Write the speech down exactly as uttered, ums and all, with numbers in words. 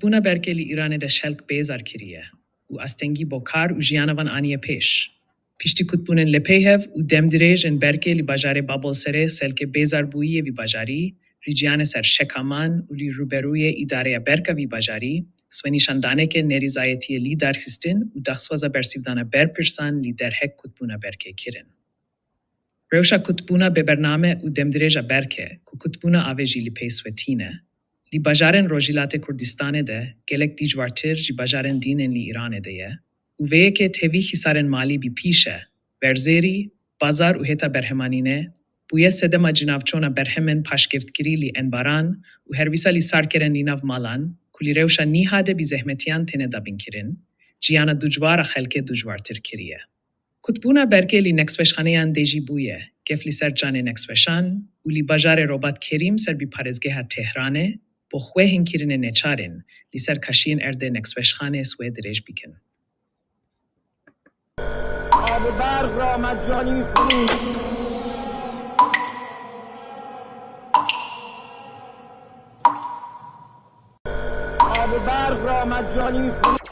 Kutbûna berkê li Îranê de şelk bêzar kiriye û astengî bo kar û jiyana van aniye pêş. Piştî kutbûnên li pey hev û demdirêj ên berkê li bajarê Babolserê selkê bêzarbûyiyê vî bajarî, rîciyane ser şekaman û li rûberûyê îdareya berka vî bajarî, swenîşandaneke nerîzayetiyê lî darxistin û daxwaza bersîvdana berpirsan li derhek kutbûna berkê kirin. Rewşa kutbûna bêbername û demdirêja berkê, ku kutbûna avê jî li pey swe tîne, li bajarên Rojhilatê Kurdistanê de gelek dîcwartir ji bajarên dîn ên li Îranê de ye û vê yekê tevî xîsarên malî bi pîş e, berzêrî, bazar û hêta berhemanînê, bûye sedema cinavçona berhemên paşkevtkirî li enbaran û her wisa li sarkerên li nav malan, ku li rewşa nîha de bi zehmetiyan têne dabînkirin, jiyana ducwar a xelkê ducwartir kiriye. Kutbûna berkê li neqsweşxaneyan dê jî bûye, kef li ser canê neqsweşan û li bajarê Robat Kerîm ser bi parêzgeha Tehranê, bo xwe hînkirinê neçar in, li ser kaşiyên erdê neqsweşxanê swe dirêj bikin. آب برق را مجانی فروش. آب برق را مجانی فروش.